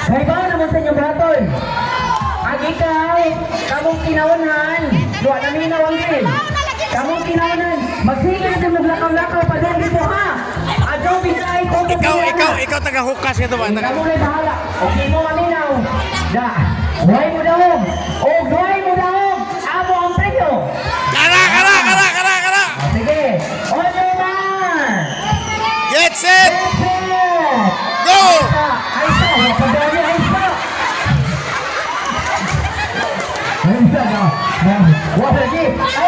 Kay ba naman sa inyong buhaton? Ang ikaw, kamong kinaunhan, duwa na minaw ang green. Kamong kinaunhan, magsige na din maglakaw-lakaw pa doon dito ha. Adyo bisay ko. Ikaw, ikaw, ikaw taga-hukas ka to ba? Taga Kamu na bahala. Okay mo maminaw. Da. Duhay mo daog. O duhay mo daog. Amo ang premyo. Kara, kara, kara, kara, kara! O, sige. On your mark. Get set! Get set. Go! Ay, isa. Ay, isa. Ay, isa. Ay, isa. No. No. Wala lagi. Ay,